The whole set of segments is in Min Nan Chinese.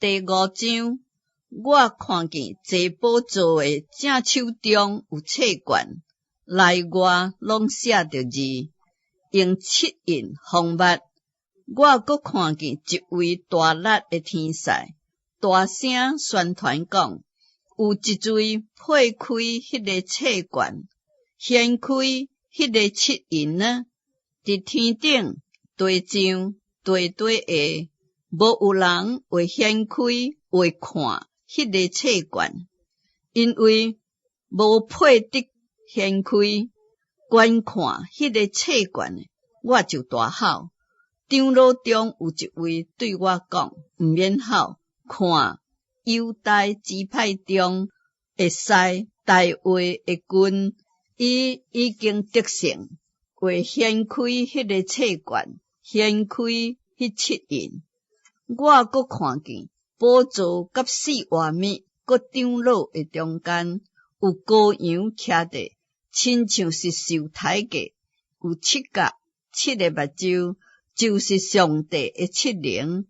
第五章，我看見坐寶座的正手中有冊卷，內外攏寫著字，用七印封密。我閣看見一位大力的天使，大聲宣傳講：有一位配開彼个冊卷，掀開彼个七印呢？佇天頂、地上、地底下，無有人會掀開、會看彼个冊卷，因為無配得掀開、觀看彼个冊卷的，我就大吼。長老中有一位對我講：毋免吼，看猶大支派中的獅大衛的根，伊已經得勝，會掀開彼個冊卷，掀開彼七印。我閣看見寶座佮四活物閣長老的中間，有羔羊徛著，親像是受刣過，有七角七个目睭，就是上帝的七靈，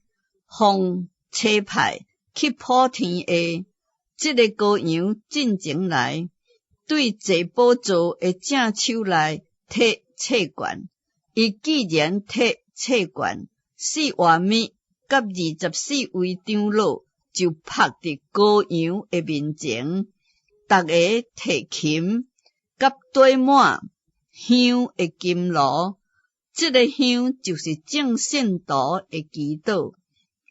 奉差派去普天下。這个羔羊進前來，對坐寶座的正手內提冊卷。伊既然提冊卷，四活物佮24位長老就伏佇羔羊的面前，逐个提琴佮綴滿香的金爐。這个香就是眾聖徒的祈禱。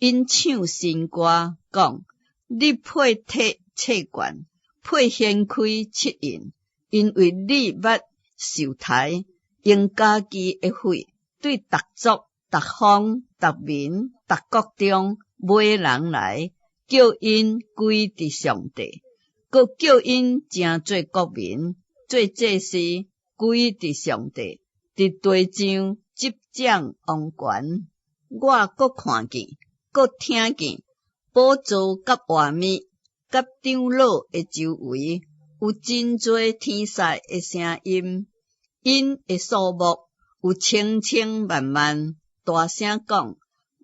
𪜶唱新歌，講：你配提冊卷，配掀開七印，因為你捌受刣，用家己的血對逐族、逐方、逐民、逐國中買人來，叫𪜶歸佇上帝，閣叫𪜶成做國民，做祭司，歸佇上帝，佇地上執掌王權。我閣看見，閣聽見寶座佮活物佮長老的周圍有真濟天使的聲音，𪜶的數目有千千萬萬，大聲講：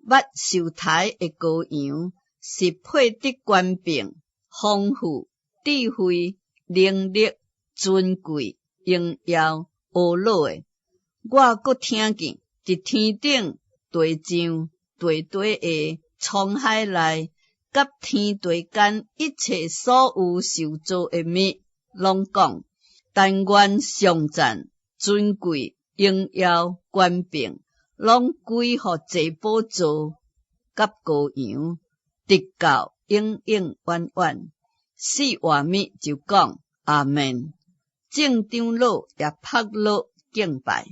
捌受刣的羔羊是配得權柄、豐富、智慧、能力、尊貴、榮耀、呵咾的。我閣聽見佇天頂、地上、地底下、滄海內，佮天地間一切所有受造的物，攏講：但願頌讚、尊貴、榮耀、權柄，攏歸予坐寶座佮羔羊，直到永永遠遠。四活物就講：阿們。眾長老也伏落敬拜。